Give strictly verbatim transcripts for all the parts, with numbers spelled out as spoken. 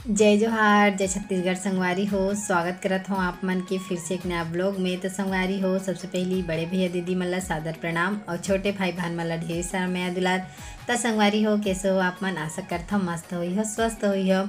जय जोहार, जय छत्तीसगढ़ संगवारी हो। स्वागत करत हौं आप मन के फिर से एक नया ब्लॉग में। तो संगवारी हो, सबसे पहली बड़े भैया दीदी मन ला सादर प्रणाम और छोटे भाई बहन मन ला ढेर सारा मया दुलार। तो संगवारी हो, कैसे हो आप मन? आशा करत हौं मस्त होई हो, स्वस्थ होई हो।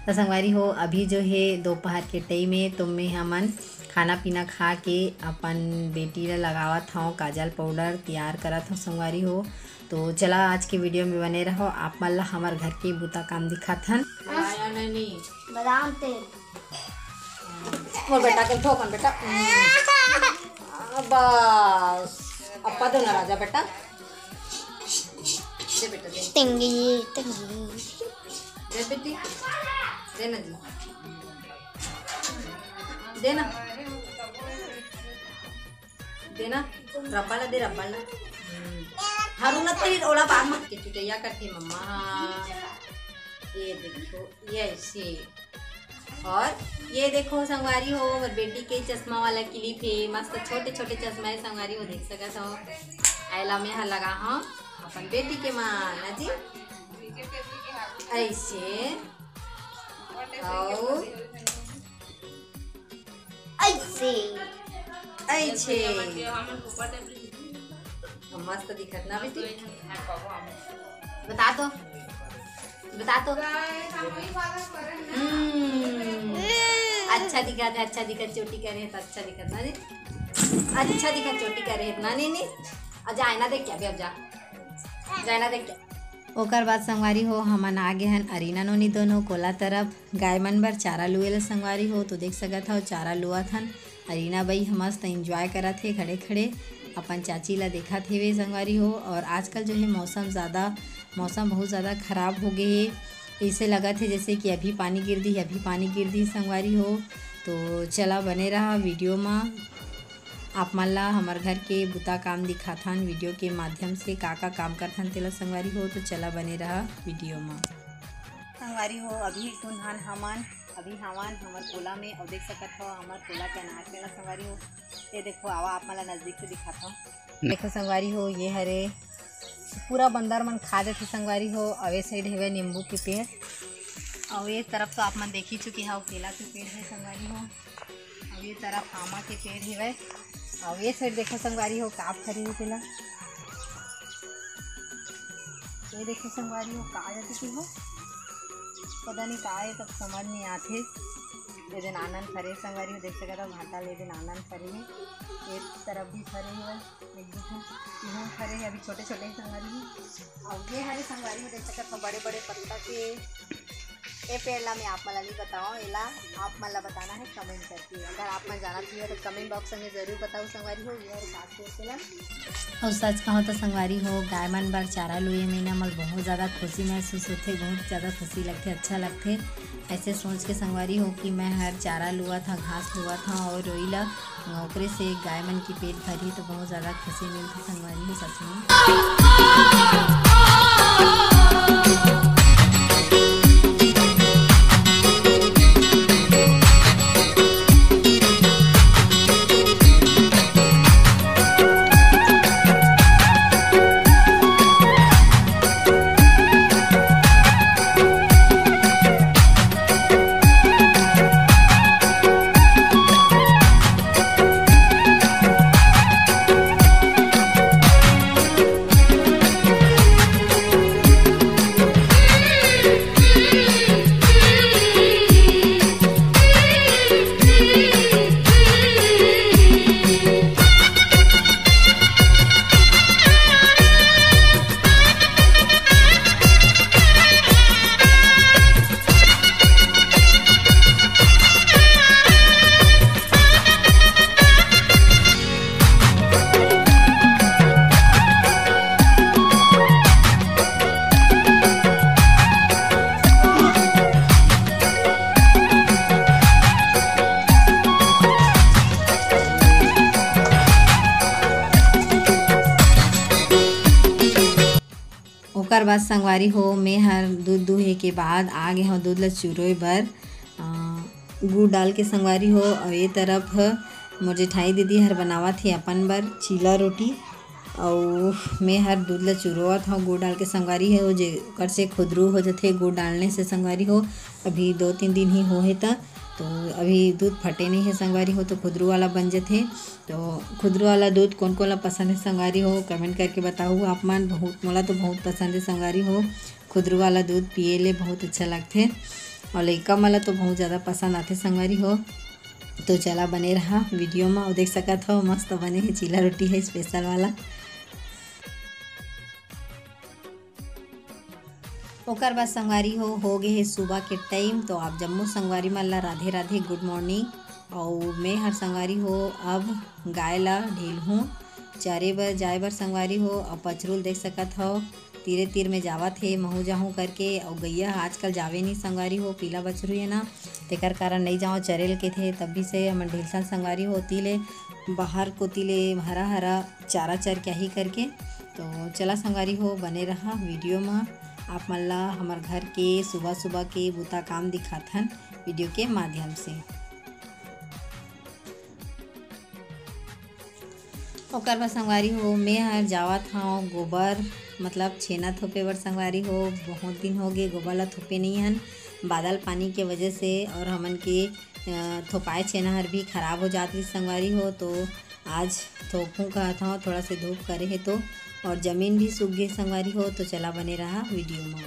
तो संगवारी हो, अभी जो है दोपहर के टाइम है, तो मैं हमन खाना पीना खा के अपन बेटी ला लगावत हौं काजल पाउडर, तैयार करत हौं संगवारी हो। तो चला आज के वीडियो में बने रहो, आप मन ला हमर घर के बूता काम दिखाथन। बादाम तेल। मोर बेटा के ठोकन बेटा। बस, अब पा दो ना राजा बेटा। दे बेटा, दे। टिंगी, टिंगी। दे बेटी, दे ना जी, दे ना, दे ना। रब्बा ला दे, रब्बा ला। हरू ना तेरी ओला बाग मत के चुटैया करती मम्मा। ये देखो, ये ऐसे। और ये देखो संगवारी हो, मोर बेटी के चश्मा वाला क्लिप है, मस्त छोटे छोटे चश्मा है संगवारी हो, देख सकत हो। आइला में हा लगा हूँ अपन बेटी के माँ ना जी, ऐसे। और ऐसे। ऐसे। मस्त दिखत ना बेटी? बता तो, बता तो। हम्म, अच्छा दिखत है, अच्छा दिखत, चोटी करे है तो अच्छा दिखत ना जी? अच्छा दिखत, चोटी करे है ना? नहीं, नहीं, अब जा आईना देख के, अभी अब जा, जा आईना देख के। ओकर बाद संगवारी हो, हमन आ गे हन अरीना नोनी दोनों कोला तरफ गाय मन बर चारा लुए ला संगवारी हो। तो देख सकत हव, चारा लुअत हन। अरीना बई ह मस्त एंजॉय करत हे, खड़े खड़े अपन चाची ला देखत हेवे संगवारी हो। और आजकल जो है मौसम ज़्यादा, मौसम बहुत ज़्यादा खराब हो गए हे। ऐसे लगत हे जैसे कि अभी पानी गिर दी, अभी पानी गिर दी संगवारी हो। तो चला बने रहा वीडियो मा, आप मन ला हमर घर के बुता काम दिखाथन वीडियो के माध्यम से, का का काम करथन तेला संगवारी हो। तो चला बने रहा वीडियो मा। संगवारी हो, अभी एक ठन हन हमन, अभी हवन हमर कोला में, और देख सकत हो हमर कोला के अनाज पेड़ संगवारी हो। ये देखो, आवा आप मन ला नजदीक से दिखाता हूँ। देखो संगवारी हो, ये हरे पूरा बंदर मन खा देथे संगवारी हो। अवे साइड हेवे नींबू के पेड़, और ये तरफ तो आप मन देख ही चुके हो, केला के पेड़ है संगवारी हो। अब ये तरफ आमा के पेड़ हेवय। अब ये साइड देखो संगवारी हो, का फरे हे तेला। ये देखो संगवारी हो, का जाथे के हो, पता नहीं का है, तब समझ नहीं आथे। ये दिन आनंद फरे संगवारी हो, देख सकत हो भाटा ले दिन आनंद फरे हे। ये तरफ भी फरे हेवय, एक दो ठन इहाँ फरे हे, अभी छोटे छोटे ही संगवारी हो। और ये हरे संगवारी हो, देख सकत हो बड़े बड़े पत्ता के ए पेड़ ला मैं आप मन ला नहीं बताओ, एला आप मन ला बताना है कमेंट करके। अगर आप मन जानत हुए तो कमेंट बॉक्स में जरूर बताओ संगवारी हो, ये हर बात को एला। और सच कहो तो संगवारी हो, गाय मन बर चारा लुए में ना मोला बहुत ज़्यादा खुशी महसूस होथे, बहुत ज़्यादा खुशी लगथे, अच्छा लगथे। ऐसे सोच के संगवारी हो कि मैं हर चारा लुआ था, घास लुआ था और रोई ला ओकरे से गाय मन के पेट भरही तो बहुत ज़्यादा खुशी मिलथे संगवारी हो, सच में। ओकर बाद संगवारी हो, मैं हर दूध दूहे के बाद आ गे हौं दूध ल चुरोय बर, अ, गुड़ डाल के संगवारी हो। और ये तरफ मोर जेठाई दीदी हर बनावत हे अपन बर चीला रोटी। अउ मैं हर दूध ला चुरोवत हव गुड़ डाल के संगवारी हो, जेकर से खुदरू हो जथे गुड़ डालने से संगवारी हो। अभी दो तीन दिन ही होहे त, तो अभी दूध फटे नहीं है संगवारी हो, तो खुदरू वाला बन जथे। तो खुदरू वाला दूध कोन कोन ला पसंद है संगवारी हो, comment करके बताहू आप मन। बहुत, मोला तो बहुत पसंद है संगवारी हो, खुदरू वाला दूध पिए ले बहुत अच्छा लगथे। और लइका मन ला तो बहुत ज़्यादा पसंद आथे संगवारी हो। तो चला बने रहा video में, और देख सकत हो मस्त बने है चीला रोटी है special वाला। ओकर बाद संगवारी हो, हो गे हे सुबह के time। तो आप जम्मो संगवारी मन ला राधे राधे, good morning। अउ मैं हर संगवारी हो अब गाय ला ढीलहूँ चरे बर, जाए बर संगवारी हो। अब पचरूल देख सकत हव तीरे तीर में जावत हे, महू जाहूँ करके। अउ गैया ह आजकल जावे नहीं संगवारी हो, पीला बछरू हे ना, तेकर कारण नहीं जाओ चरे ल के थे, तब भी से हमन ढीलथन संगवारी हो। ओती ले बाहर कोती ले हरा हरा चारा चर के आही करके। तो चला संगवारी हो, बने रहा video में, आप मन ला हमर घर के सुबह सुबह के बुता काम दिखाथन video के माध्यम से। ओकर बाद संगवारी हो, मैं हर जावत हव गोबर, मतलब छेना थोपे बर संगवारी हो। बहुत दिन हो गे गोबर ला थोपे नहीं हन, बादल पानी के वजह से, और हमन के, अ, थोपाए छेना हर भी खराब हो जात रहिस संगवारी हो। तो आज थोपहूँ कहत हव, थोड़ा से धूप करे हे तो, और जमीन भी सूख गे संगवारी हो। तो चला बने रहा video में।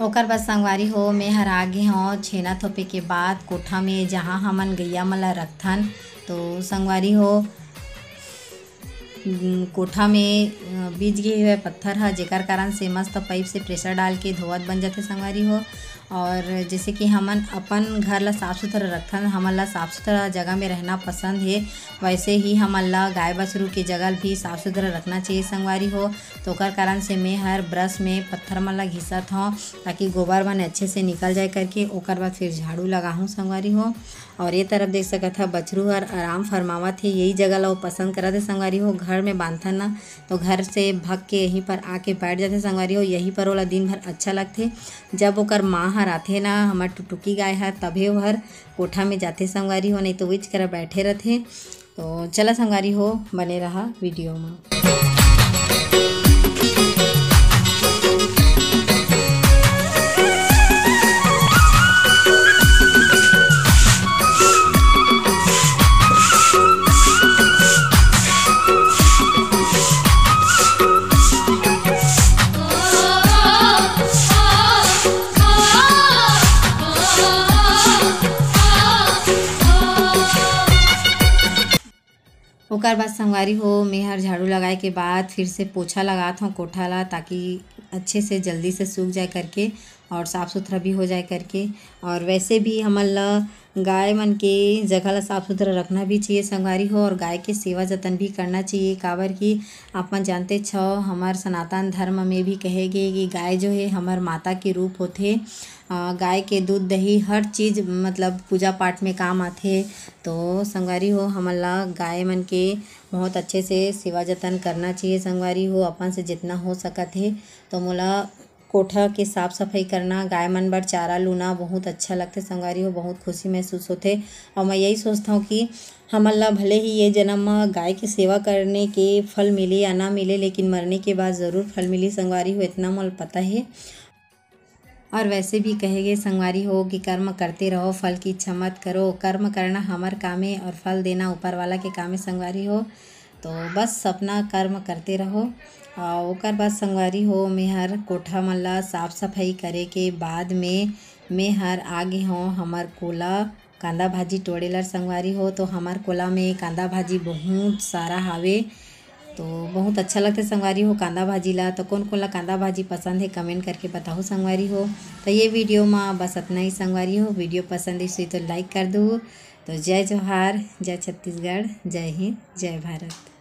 ओकर बाद संगवारी हो, मैं हर आ गे हव छेना थोपे के बाद कोठा में, जहाँ हमन गैया मन ला रखथन। तो संगवारी हो, उम, कोठा में, अ, बीज गे हवय पत्थर ह, जेकर कारण से मस्त पाइप से pressure डाल के धोवत बन जाथे संगवारी हो। और जैसे कि हमन अपन घर ला साफ सुथरा रखथन, हमन ला साफ सुथरा जगह में रहना पसंद हे, वैसे ही हमन ला गाय बछरू के जगह भी साफ सुथरा रखना चाहिए संगवारी हो। तो ओकर कारण से मैं हर brush में पत्थर मन ला घिसत हव, ताकि गोबर मन अच्छे से निकल जाए करके। ओकर बाद फिर झाड़ू लगाहूँ संगवारी हो। और ये तरफ देख सकत ह, बछरू हर आराम फरमावत हे। यही जगह ला वो पसंद करत हे संगवारी हो। घर में बांधथन ना, तो घर से भग के यहीं पर आके बैठ जाथे संगवारी हो। यहीं पर ओला दिन भर अच्छा लगथे। जब ओकर माँ हर आथे ना, हमर टुटुकी गाय हर, तभे वो हर कोठा में जाथे संगवारी हो, नहीं तो वहीच करा बैठे रथे। तो चला संगवारी हो, बने रहा video में। ओकर बाद संगवारी हो, मैं हर झाड़ू लगाए के बाद फिर से पोछा लगात हव कोठा ला, ताकि अच्छे से जल्दी से सूख जाए करके और साफ़ सुथरा भी हो जाए करके। और वैसे भी हमन ला गाय मन के जगह ला साफ़ सुथरा रखना भी चाहिए संगवारी हो। और गाय के सेवा जतन भी करना चाहिए, काबर कि आप मन जानते छव, हमर सनातन धर्म में भी कहे गे कि गाय जो है हमर माता के रूप होथे। अ, गाय के दूध दही हर चीज़ मतलब पूजा पाठ में काम आथे। तो संगवारी हो, हमन ला गाय मन के बहुत अच्छे से सेवा जतन करना चाहिए संगवारी हो। अपन से जितना हो सकत हे, तो मोला कोठा के साफ सफाई करना, गाय मन बर चारा लूना बहुत अच्छा लगथे संगवारी हो, बहुत खुशी महसूस होथे। और मैं यही सोचता हूँ कि हमन ला भले ही ये जन्म म गाय के सेवा करने के फल मिले या ना मिले, लेकिन मरने के बाद ज़रूर फल मिली संगवारी हो, इतना मोला पता है। और वैसे भी कहे गए संगवारी हो कि कर्म करते रहो, फल की इच्छा मत करो। कर्म करना हमर कामे और फल देना ऊपर वाला के कामे संगवारी हो। तो बस अपना कर्म करते रहो। और ओकर बाद संगवारी हो, मैं हर कोठा मन ला साफ सफाई करे के बाद में मैं हर आगे हों हमर कोला कांदा भाजी टोड़े ला संगवारी हो। तो हमर कोला में कांदा भाजी बहुत सारा हावे, तो बहुत अच्छा लगथे संगवारी हो कांदा भाजी ला। तो कोन कोन ला कांदा भाजी पसंद है, कमेंट करके बताओ संगवारी हो। तो ये वीडियो में बस इतना ही संगवारी हो। वीडियो पसंद इस तो लाइक कर दो। तो जय जोहार, जय छत्तीसगढ़, जय हिंद, जय भारत।